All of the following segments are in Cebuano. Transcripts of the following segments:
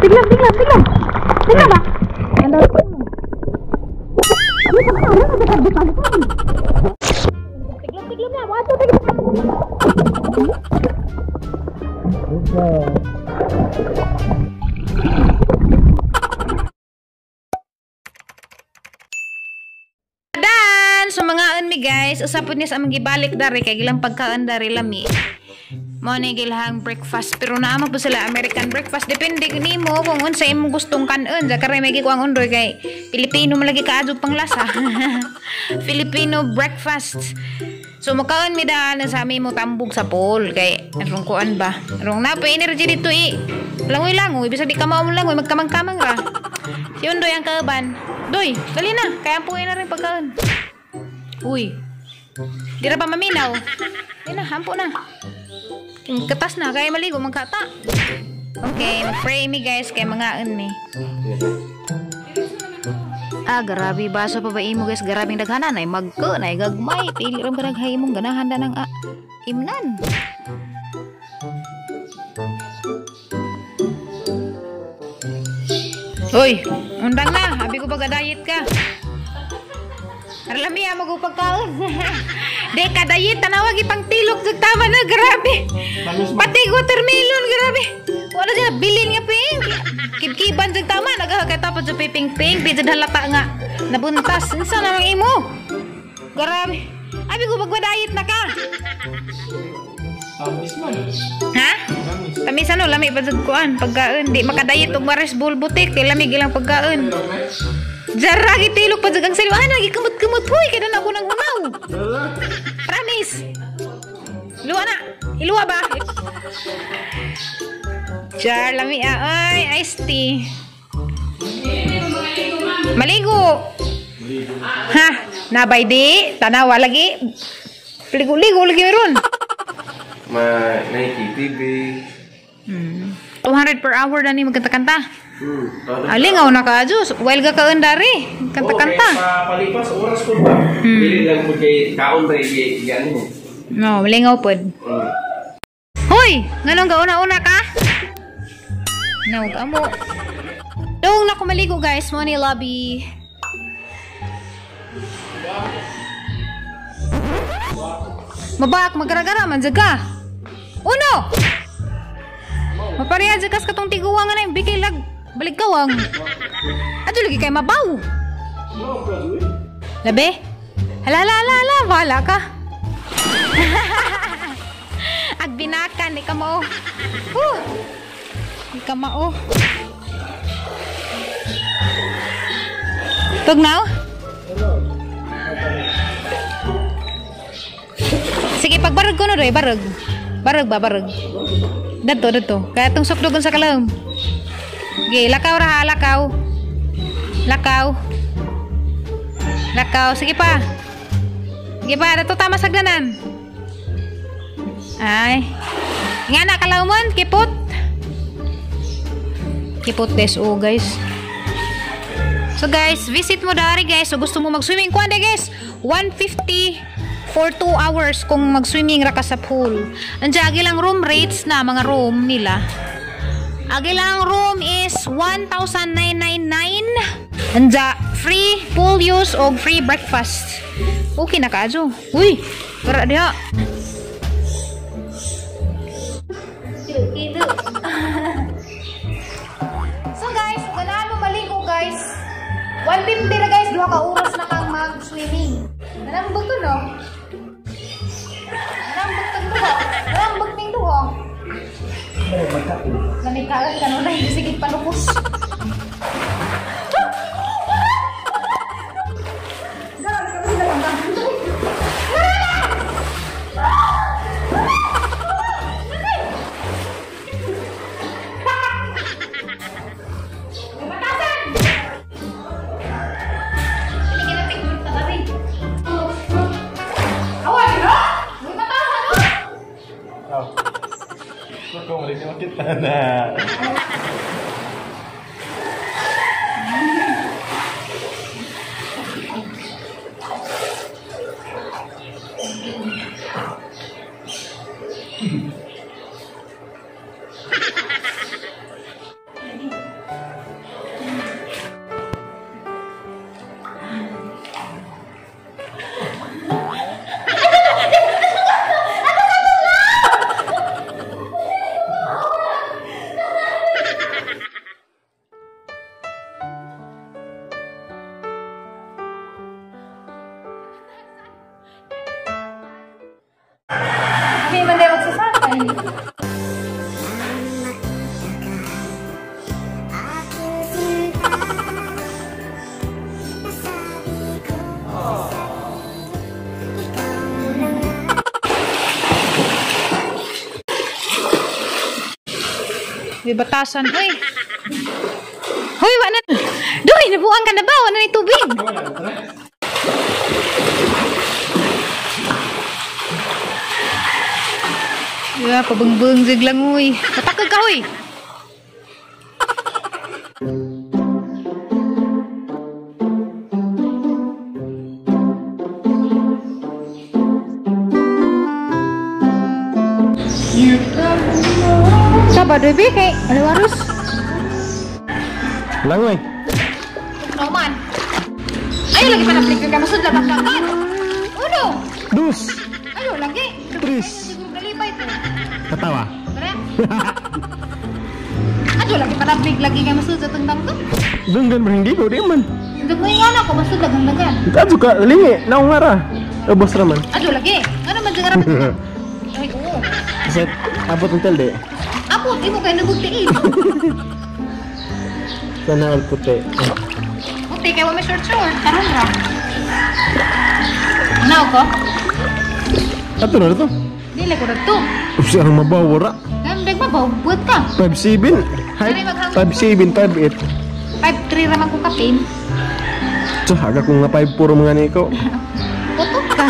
Tiglam, tiglam, tiglam. Tiglam ba? Tiglam, tiglam na. 1, 2, 3. Dan! So mga mi guys, usapon niya sa among gibalik dari kay gilang pagkaan dari lami. Mo ni gilahang breakfast pero naama po sila American breakfast, depende nimo kung unsa imong gustong kanon. Sa karon may gikuang undoy kay Pilipino malagi kaadto panglasa. Filipino breakfast. So mukaon mi daan sa ami mo tambog sa pool kay arong kuan ba. Arong na pa energy dito eh. Langoy-langoy bisag di ka mao langoy magkamang-kamang ra. Si undoy ang kauban. Doy, dali na kay ampuin na rin pagkaon. Uy. Di ra pa maminaw. Di na, ampo na. Katas na, kaya maligo, magkata. Okay, mag-pray mi guys, kaya mangaan mi. Ah, grabe, baso pa ba imo guys, grabing daghanan ay magko, ay gagmay, pili ram kadaghay imong ganahan da ng imnan. Uy, undang na, abi ko pag-diet ka. Arlami ah, magupagkaon. Di ka diet, tanawag ipang tilok sa tama na, grabe. Pati watermelon, grabe. Wala siya, bilin nga ping. Kibkiban sa tama, nagkakatapos sa piping-ping. Pizza halata nga, nabuntas. Insa namang imo? Grabe. Abi ko magwa-diet na ka. Tamis man. Ha? Tamis ano, lami pa sa kuan, pagkaon. Di makadayet og mares bulbutik, kay lami gilang pagkaon. Jara gitilok pa jagang sa'yo. Ah, nagikumot-kumot. Huy, kaya na ako ng hunaw. Promise. Iluwa na. Iluwa ba? Jar, lami ah. Ay, iced tea. Maligo. Ha? Nabay di. Tanawa lagi. Ligo-ligo lagi meron. Ma, Nike TV. 200 per hour na ni magkanta-kanta. Alingaw na ka, Diyos. While ka kaon dari. Kanta-kanta. Oh, palipas oras po ba? Dili lang po kay kaon rin yan mo. No, lingaw po. Hoy! Nganong ka una-una ka? No, amo. Dong na kumaligo guys. Money lobby. Mabak, magaragara man jaga. Uno! Mapareha jagas katong tiguang nga na yung bigay lag. Balik kawang. Ato lagi kay mabaw. Labi? Hala, hala, hala, hala. Wala ka. Agbinakan, di ka mao. Di ka mao. Tugnaw? Sige, pagbarag ko na doy. Barag. Barag ba, barag? Dadto, dadto. Kaya itong sukdogon sa kalam. Okay, lakaw ra ha, lakaw. Lakaw. Lakaw, sige pa. Sige pa, dato tama sagdanan. Ay. Nga na kalawmon, kipot. Kipot des oh guys. So guys, visit mo dari guys. So gusto mo mag-swimming kuan guys, 150 for 2 hours kung mag-swimming ra ka sa pool. Andiyan agi lang room rates na mga room nila. Agilang room is 1,999. Anja, free pool use o free breakfast. Okay na kaadyo. Uy, para diha. So guys, ganahan mo maligo guys. 150 na guys, duha ka oras na kang mag-swimming. Nanambog to no? Nanambog tong duha. Nanambog ning duha. Lamig ka agad, kanunay, sige panukos. Na. Batasan, uy. Hoy, wa na. Doy, nabuang ka na ba? Wala na tubig. Ya, pabengbeng jig lang, uy. Patakag ka, uy. Sabar doy, be, kay harus. Langoy. Roman. Ayo lagi pada flicker ka masud lang ka. Uno. Dus. Ayo lagi. Tris. Ketawa. Ayo lagi pada flick lagi kay masud sa tengdang to. Dunggan berhenti ko di man. Dunggan nga ako masud lang dagan. Ka juga lingi naong ngara. Ubos ra man. Ayo lagi. Ano man jang ra. Ay oo. Set abot ng tel de. Abot imo kay nabugtiin. Sana all puti. Puti kay wa may short short karon ra. Ano ko? Ato na to. Dili ko to. Ups, ang mabaw ra. Gamdag mabaw buot ka. 5'7". Height 5'7", 5'8". 5'3" ra man ko kapin. So, haga ko nga 5'4" mga niko. Putot ka.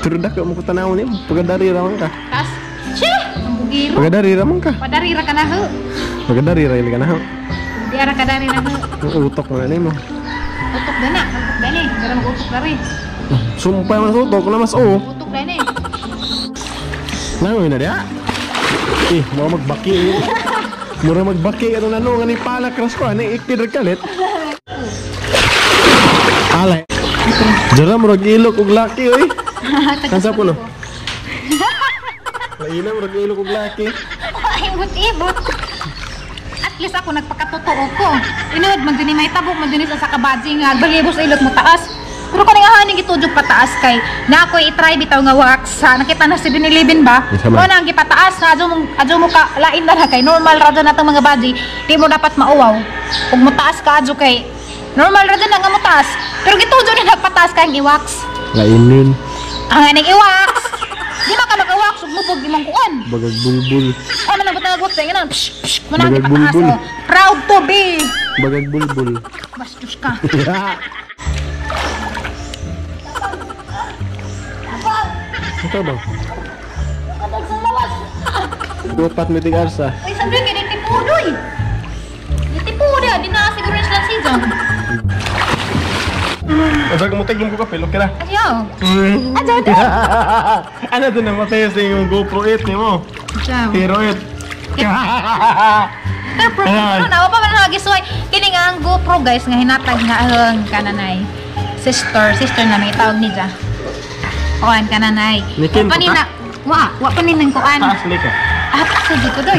Pero dako mo ko tanaw ni, pagadari ra man ka. Tas. Che, ang bugiro. Pagadari ra man ka. Padari ra ka na ho. Pagadari ra ka na ho. Di ara ka dari na ho. Utok na nimo. Utok na na, utok na ni. Dara mag-utok na rin. Sumpay mas utok na mas o. Utok na ni. Nangoy na dia. Eh, mura magbaki. Mura magbaki ato nano nga ni pala crush ko ani ikid ra kalit. Alay. Jara murag ilok og laki oy. Kansa po no? Laina murag ilok og laki. Ay, ibot-ibot. At least ako nagpakatotoo ko. Inood man dinhi may tabok man dinhi sa kabadji nga balibos ilok mo taas. Pero kaning ahaning gitudjog pataas kay na ako i-try bitaw nga wax sa nakita na 7-Eleven ba? Mo na ang gipataas na adyo mo ka lain na kay normal ra dyan atong mga badji, di mo dapat mauwaw. Ug mo taas ka adyo kay normal ra dyan nga mo taas. Pero gitudjog na nagpataas kay ang i-wax. Lain nun. Ang aning i-wax. Di ba ka maka-wax ug mubog imong kuan? Bagag bulbul. Oh, man ang butang wax nga psh psh mo na ang gipataas. Oh. Proud to be. Bagag bulbul. Bastos ka. Ito ba? Dupat mitig arsa. Ay, sabi kay nitipo doy. Nitipo da, di na siguro na sila season. Asa ko mo ko kape, okay ra. Ayaw. Adyo do. Ano to na matay sa imong GoPro 8 nimo? Hero 8. Pero pro na pa man nagisuway. Kini nga ang GoPro guys nga hinatag nga ang kananay. Sister na may tawag ni ja. Kuan ka nanay. Panina. Wa pa ni nang kuan. Taas ka. Ah, sige ko doy.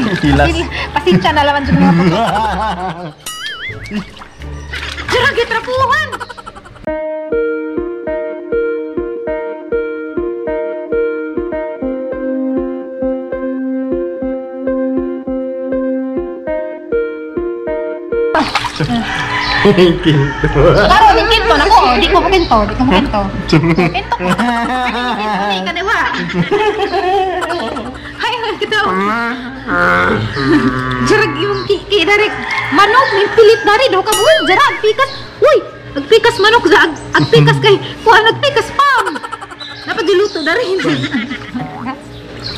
Pasensya na laman jud mga puto. Jura gitrapuhan. Kinto. Klaro, ni kinto na ko. Di ko mo kinto, di ko mo kinto. Kinto ko. Ay, kinto ni wa. Hay, kita. Jarag imong kiki dari manok ning pilit dari do ka buon jarag pikas. Uy, nagpikas manok sa agpikas kay kuan nagpikas pam. Napagiluto dari.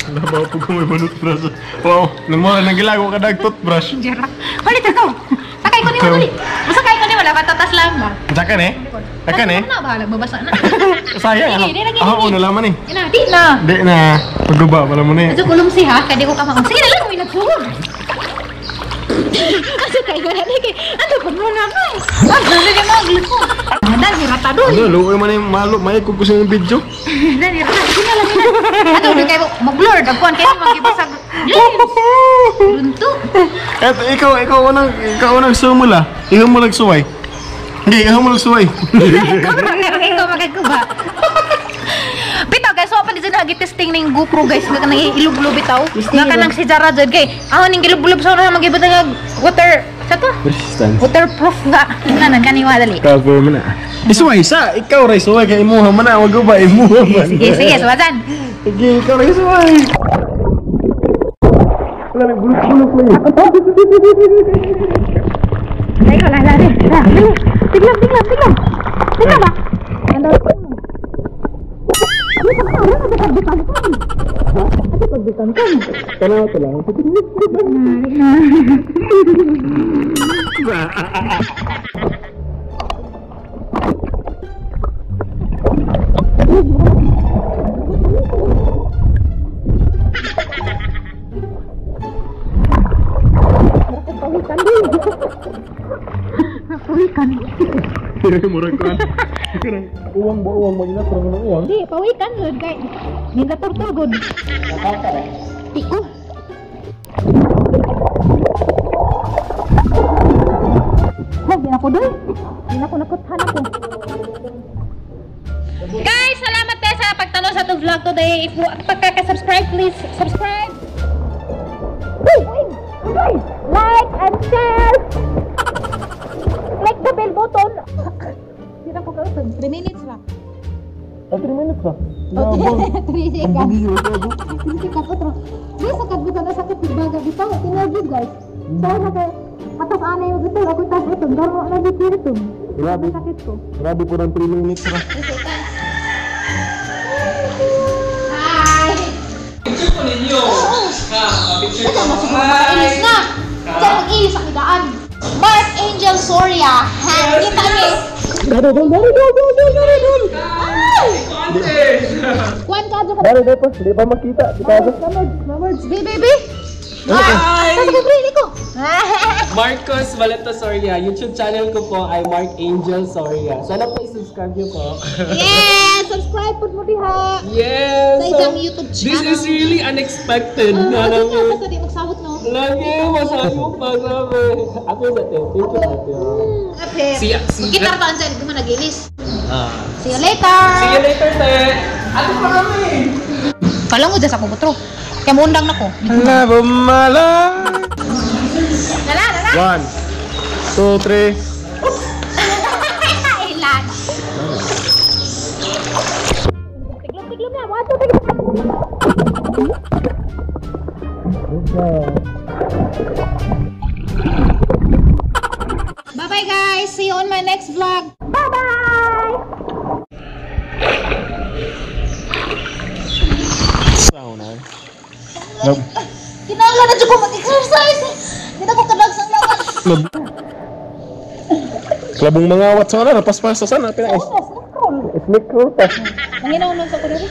Nabaw po ko may manok brush. Wow, namora nagilago ka dag toothbrush. Jarag. Palit ka. Sakay ko ni mo dali. Masakay ko ni wala patatas lang ba. Saka ne? Saka ne? Na bahala mabasa na. Sayang ano. Ako una laman eh. Ina, di na. Di na. Pagguba pala mo na eh. Adyo kulong si ha, kay di ko kamaon. Sige na lang, may nagsulod. Asa kay wala ni kay. Ano pa mo na kay? Ah, dali ni mo gluko. Dali rata doy. Ano luoy man yung malo, may ko sa yung video. Dali rata. Sige na lang. Ato di kay mag-blur dagkuan kay magibasag. Runto. Eto ikaw unang sumula. Ikaw mo nagsuway. Hindi, ikaw mo nagsuway. Ikaw magkuba. Bitaw guys, so pa di na testing ning GoPro guys nga kanang ilublob bitaw. Nga kanang si Jara jud kay ahon ning gilublob sa una magibot nga water sa to? Resistance. Waterproof nga. Nanan kaniwa dali. Cover mo na. Isuway sa, ikaw ray suway kay imuha man na, wag ba imuha man. Sige, sige, suwajan. Sige, ikaw ray suway. Wala, bulok-bulok lang yun. Ay, wala, wala. Tiglam, tiglam, tiglam. Tiglam ba? Ano? Tanaw ito lang. Pawikan. Murag ko. Uwang ba uwang mo ina pero ng uwang. Di, pawikan lud kay. Ninda turtur gud. Di ko. Oh, di na ko doy. Di na ko nakuthan ako. Guys, salamat tayo sa pagtanaw sa atong vlog today. If pagkaka-subscribe, please subscribe. Uy! Uy! Like and share! Click the bell button. Di na ko kautod. 3 minutes ra. Ah, 3 minutes ah. 3 seconds. 3 seconds otro. Di sa kadbutan na sakit baga bitaw tinagid guys. So na kay atos anay mo bitaw ako tas utong garmo na dito. Grabe. Sakit ko. Grabe po ng 3 minutes ra. 3 seconds. Hi. Picture po ninyo. Ha, picture Ito po. mo mag-ilis na. Diyan mag-ilis ang idaan. Mark Angel Soria. Ha, kita ni. Daro dol daro dol dol dol daro dol. Ay! Kuan ka ka. Daro dol pa, di pa makita. Di pa. Baby, baby. Hi! Sa ko ko. Marcos Valeta Soria. YouTube channel ko po ay Mark Angel Soria. Sana po i-subscribe niyo po. Yes! Subscribe po mo diha. Yes! Sa isang YouTube This channel. is really unexpected. Ah, Na uh, basta di magsawot no. Lagi, masayo pa. Grabe. Ako sa te. Thank you, ate. Ape. See- Magkitar pa andiyan, di man nagilis. Ah. See you later. See you later, te. Ate pa kami. Kalangod sa akong butro. Kaya muundang na ko. Love of my life. Nala, nala. 1 2 3. Ilan. Tiglom, tiglom na. 1, 2, 3. Bye-bye guys. See you on my next vlog. Bye-bye. Sao na. Kinahanglan na jud ko mag-exercise. Di na ko kadag sa lawas. Labong mga watsa na napaspas sa sana pinais. Snake roll. Snake roll pa. Manginaw nun sa ko diri.